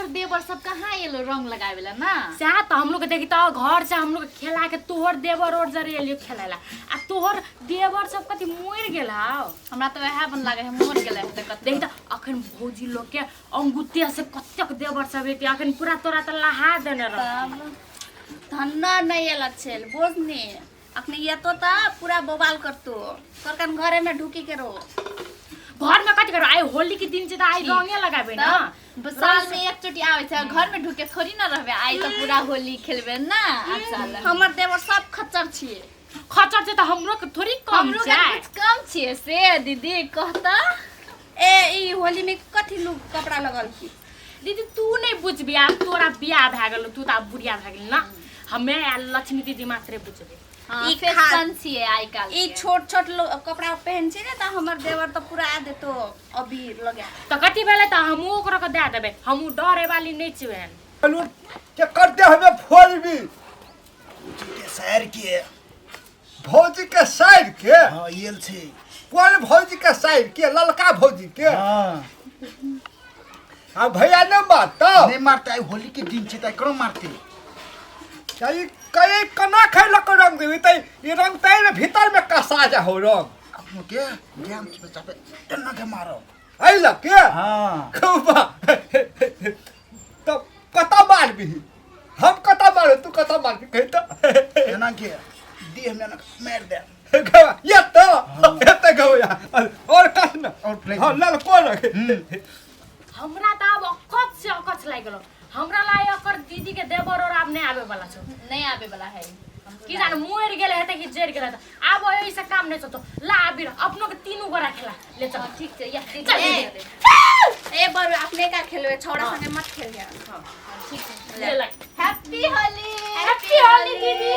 देवर सब कहाँ एलो रंग लगावे ला ना। सएह तऽ हमलोग के देखी तऽ घर से हमलोग के खेला के तोहर देवर और जरे एलियो खेलाय ला आ तोहर देवर सब कथी मरि गेल हौ। हमरा तऽ वएह बन लागे है मर गेलै है तऽ कते। देखी तऽ अखन भौजी लोग के अंगूठिया से कतेक देवर सब एते अखन पूरा तोरा तऽ लहा देने रह। तब धन्ना नहीं एल छेल बोझनी अखनी एतो त पूरा बवाल करतो करकन घरे में ढुकी के रहो। घर में कथी करो आइ होली के दिन छै तऽ आइ रंगे लगाबे ना। तब साल में एक चोटी आवे छै, घर में ढुके थोड़ी ना रहबे, आइ तऽ पूरा होली खेलबे ना। अच्छा हमर देवर सब खच्चर छिए। खच्चर छै तऽ हमरो के थोड़ी कम हमरो के छै। कुछ कम छिए से दीदी कहता। ए ई होली में कथी लुक कपड़ा लगल छी? दीदी तू नहीं बुझबी, आब तोरा बियाह भए गेल, तू तऽ आब बुढ़िया भए गेल ना, हमे आ लक्ष्मी दीदी मात्रे बुझबे। हाँ, ई फैशन छिए आइ काल्हि ई के। छोट छोट कपड़ा पहन छी ने तऽ हमर देवर तऽ पूरा आ देतो अबीर लगा। तऽ कथी भेलै तऽ हमहूँ ओकरा के दए देबै, हमहूँ डरे वाली नहि छियै एहन। चलू के करते हमें फोड़बी। के साइर के। भौजी के साइर के? हाँ, येल छै। कोन भौजी के साइर के? ललका भौजी के? हाँ। आ भैया नहीं मारता? नहीं मारता, आई होली के दिन छै त केना मारते? कई कई कना खैलक रंग देबी त ई रंग तै में भीतर में कसा जा हो रंग। अपनो के ध्यान से बचाबे एना के मारो। ऐ लग के? हाँ। खूबा। तब कता मारबी? हम कता मारू तू कता मारबी कहि त। एना के देह में एना के मार दे। गवा, ये तो, ये तो गवा। और कस न? और प्लेट। हाँ, ललको रख। हमरा त आब अकच से अकच लागि गेलो। हमरा ला एकर दीदी के देवर और आब नहीं आबे वाला छौ। नहीं आबे वाला है। की जाने मरि गेल हेतै कि जरि गेल हेतै, आब एहि से काम नहीं चलतो। ला अबीर अपनो के तीनू गोरा खेला ले चल। हाँ, ठीक छै, या दीदी, चल, ए, दीदी। ए बरु अपने का खेलबे, छौड़ा संगे मत खेल जा। हाँ, ठीक छै, ले ला। हैप्पी होली। हैप्पी होली दीदी।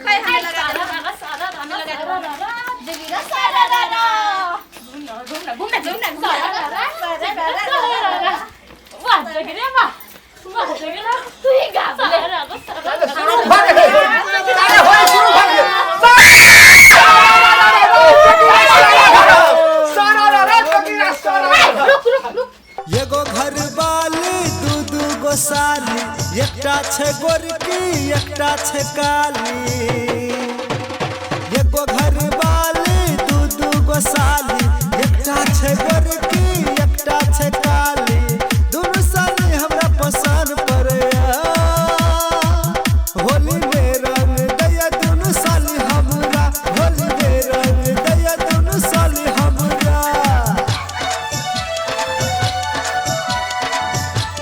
खै हमें लगा दे। सारा सारा हमें लगा दे। दीदी रा सारा रा रा। घूमना घूमना घूमना घूमना सारा रा सारा रा रा। वाह जगरे वाह वाह जगरे तू ही गा सारा रा सारा रा। शुरू भऽ गेलै। अरे होली शुरू भऽ गेलै। सारा रा रा कबीरा सारा रा। रुक रुक रुक। एगो घर वाली दू दू गो साली, एकटा छै गोरकी एकटा छै काली। एगो घर वाली दू दू गो साली, एकटा छै गोरकी एकटा छै काली। दुनू साली हमरा पसंद पड़ैया, होली में रंग दैया दुनू साली हमरा, होली में रंग दैया दुनू साली हमरा।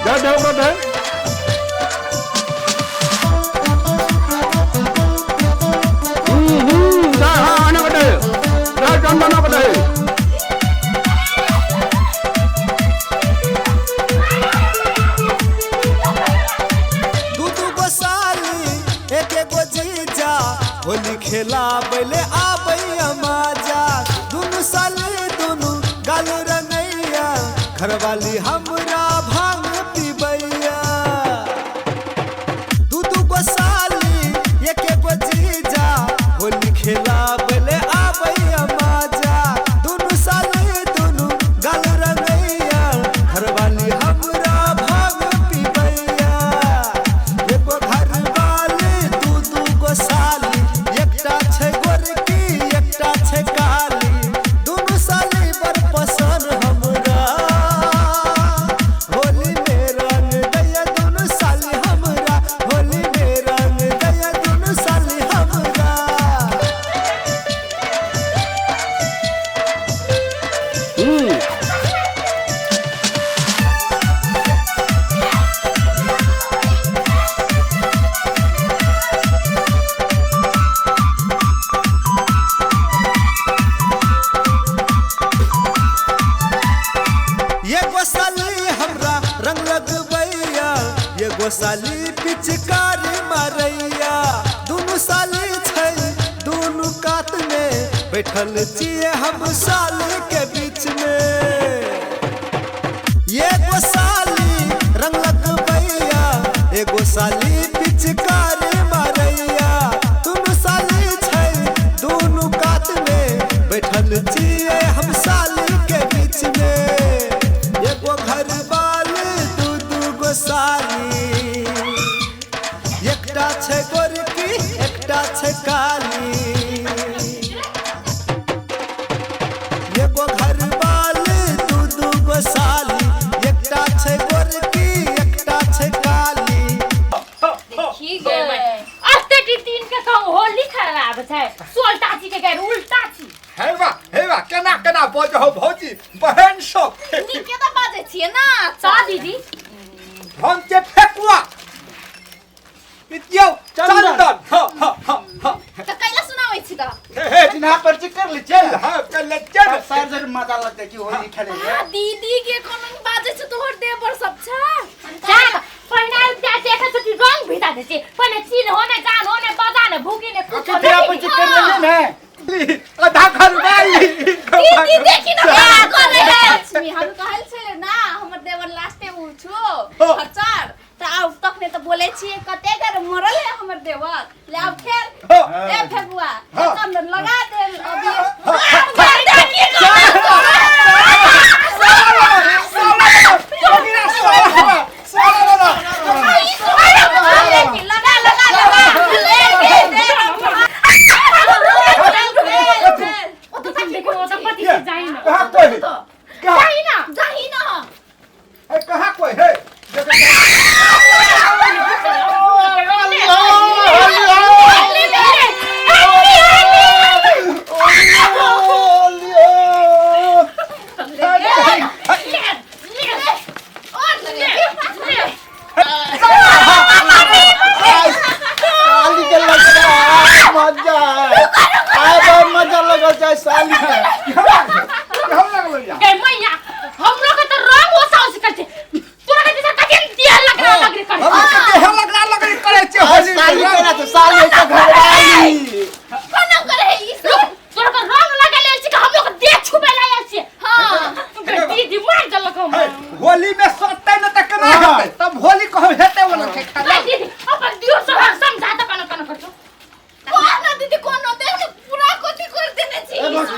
दे दे ओकरा दे। दू दू गो साली एक एगो जीजा, होली खेलाबैले आबैया माजा। दुनू साली दुनू गाल रंगैया, घरवाली हमरा भांग पीबैया। दू दू गो साली एक एगो जीजा, होली खेलाबैले आबैया माजा। दुनू साली दुनू गाल रंगैया, घरवाली हमरा भांग पीबैया। एगो घरवाली दू दू गो साली, एकटा छै गोरकी एकटा छै काली। दुनू साली बड़ पसंद हमरा, होली में रंग दैया दुनू साली हमरा, होली में रंग दैया दुनू साली हमरा। एगो साली हमरा रंग लगबैया, एगो साली पिचकारी मारैया। दुनू साली छै दुनू कात में, बैठल छियै हम साली के बीच में। एगो साली रंग लगबैया, एगो साली पिचकारी मारैया। दुनू साली छै दुनू कात में, बैठल छियै हम साली के बीच में। एगो घर वाली दू दू गो साली, दीदी हम के फेकुआ इतियो चंदन। हां हां हां हां त कैला सुनाबै छी त हे हे चिन्हा पर्ची कर ले चल। हां कल चल सर जर मजा लगते कि होली खेले आ दीदी के कोनो बाजै छै तोहर देवर सब छ। जा पहिना जा देखै छी रंग भिजा दै छी पहिने चिन्ह हो ने जान हो ने बजा ने भूकी ने कुछ ओके तेरा पर्ची कर ले ने आधा घर वाली दीदी देखी न का करे है लक्ष्मी हम कहल छले ना हमर देवर लास्टे उ छो खच्चर त आब तखने त बोले छियै कते कर मरल है हमर देवर ले आब खेल ए फेकुआ तब न लगा दे अभी लगा लगा लगा ले दे दे ओ त देखो ओ त पति से जाइ न कहाँ कोई है कहाँ जाइ न जाही न ए कहाँ कोई है साली के लग रहा मजा आब मजा लगल जाय साली के। हम लगलो या गई मैया हमरो के त रंग ओसा ओसी करछे तोरा के दिशा कथि दिया लग रहा लग रे कर हम के देह लगला लगरी करे छे आ, होली साली के ना तो साली के घरवाली कोना करे है ई सब तोरा के रंग लगा लेल छी कि हमरो के देह छुबे ला आयल छी। हां गई दीदी मार देलक हम। होली में सटते न त केना हेतै तब होली कहब हेतै वाला के खाना। गई दीदी अपन दियो सब समझा त कनो कनो करछो कोना दीदी कोनो देख पूरा कथि कर देने छी ए भौजी,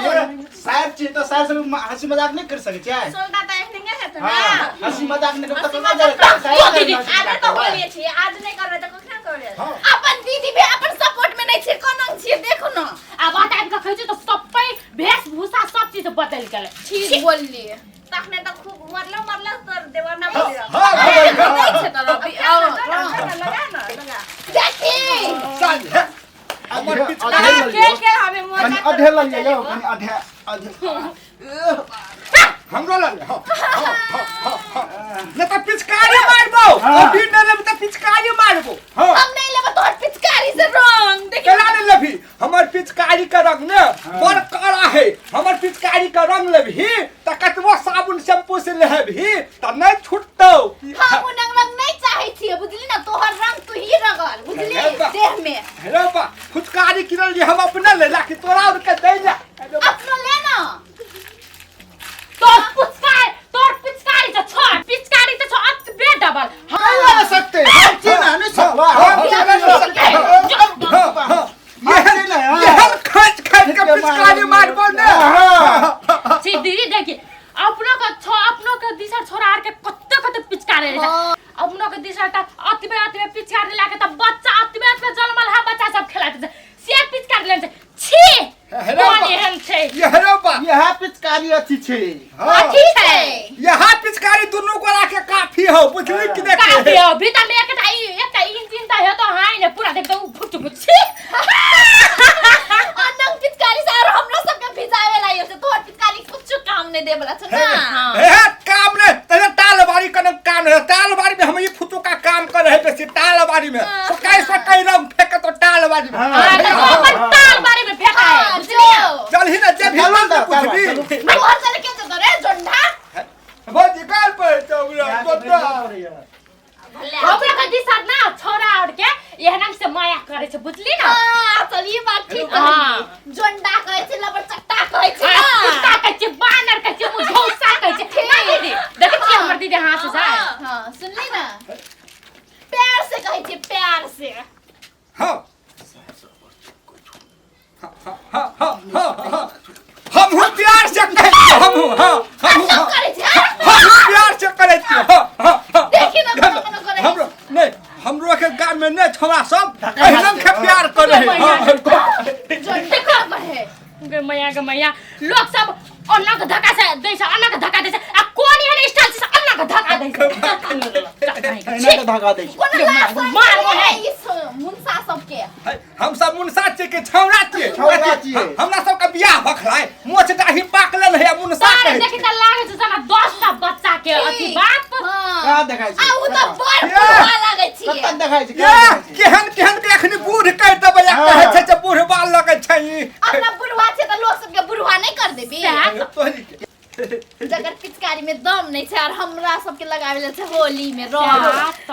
साहब छी तो साहब से हंसी मजाक नहीं कर सके छै। सोलटा त एहने हेतै ना। हां हंसी मजाक नहीं करता हंसी तो मजाक साहब दीदी, आज त होली छी आज नहीं करबै त कखना करबै। अपन दीदी भी अपन सपोर्ट में नहीं छै कोना छी देखो न। आब आबि के कहै छै त सबै वेशभूषा सब चीज बदलि गेलै। ठीक बोलली तखने त खूब मरलो मरलो तोर देवर ना बोलियो। हां नहीं छै त अभी आओ लगा लगा ना लगा देखी साली है हमर पिचकारी खेल खेल हमें मजा अधे लग जाओ कनी अधे अधे हमरो लग हां हां हां न त पिचकारी मारबो अभी न लेब त पिचकारी मारबो। हां हम नहीं लेब तोहर पिचकारी से रंग देखी केला नहीं लेबी हमर पिचकारी के रंग ने बड़ काला है हमर पिचकारी के रंग लेबही त कतबो साबुन शैम्पू से लेबही त नहीं छूटतौ। हम उनक रंग नहीं चाहे छियै बुझली ना तोहर रंग तू ही रगल बुझली देह में। हेलो बा फुचकारी किनल जे हम अपने ले ला कि तोरा और के दै ला अपनो ले ना तोर पुचकार तोर पिचकारी त छ पिचकारी त छ अतबे डबल। नहीं लगा सकते हम चिन्ह नहीं सकवा हम चिन्ह नहीं सकते ये खच खच के पिचकारी मारबो ने। छी दीदी देखी अपनो के छ अपनो के दिशा छोरा आर के कते कते पिचकारी रहे अपनो के दिशा त अतबे अतबे पिचकारी लाके त बच्चा अतबे अतबे जन्मल हा बच्चा सब खेलाइत छै से पिचकारी लेन छै। छी कोन एहन छै ये रो बा यह पिचकारी अथी छै। अथी छै यहाँ पिचकारी दुनू गोरा के काफी हो बुझली कि देख काफी हो भीतर में एकटा ई एकटा इंजन त हेतो हाय ने पूरा देख त उ फुट फुट छी अनंग पिचकारी से और हमरो सब के भिजावे ला छै तोहर पिचकारी कुछ काम नहीं देबला छै ना। हे काम ने तने तालबारी कने काम है तालबारी में हम ये फुटू का काम कर रहे बेसी तालबारी में सकाई सकाई रंग फेंक तो तालबारी में। हां त अपन ताल बारी में फेंका है जो चल ही ना जे भी कुछ भी तोहर चले के तो रे जोंढा भौजी काल पर चौरा गोटा हमरा के दिशा ना छोरा और के एहना से माया करे छै बुझली ना। हां चल ई बात ठीक कहली जोंडा कहै छै लबर चट्टा कहै छै ना कुत्ता कहै छै बानर कहै छै मुझौसा कहै छै ना दीदी देखै छियै हमर दीदी हाथ से जाय। हां सुनली ना प्यार से कहै छै प्यार से। हां हां हां हां हम हूं प्यार से कहै हम हूं हां हम सब करै छै हम प्यार से करै छी। हां हां देखी ना कोनो कोनो करै हमरो नहीं हमरो के गांव में नहीं छोरा सब एहन के प्यार करे है। हां जोंडा कहे गे मैया गे मैया लोग सब अन्ना के धक्का से दै छै अन्ना के धक्का दै छै आ कोन एहन स्टाइल छै अन्ना के धक्का दै छै। एना के धक्का दै छै कोनो लाज मार है इस मुनसा सबके। हम सब मुनसा छियै कि छौड़ा छियै? छौड़ा छियै। हमरा सबके बियाह भखलाय मोछ दाढ़ी पाकल है मुनसा तारे देखी त लागै छै जेना 10 टा बच्चा के अथी बाप। हां कहाँ देखाइ छै आ उ तऽ बड़ ये। बुढ़वा लागै छियै। कतऽ देखाइ छै ये कहाँ देखाइ छै? केहन केहन के अखनी बूढ़ कहि देबै आ हाँ। कहै छै जे बुढ़वा लगै छै ई। अपना बुढ़वा छै तऽ लोक सबके बुढ़वा नहि कर देबी। सएह तोहरी के। जकर पिचकारी में दम नहीं छै और हमरा सबके लगावे ले छै होली में रंग। सएह तऽ।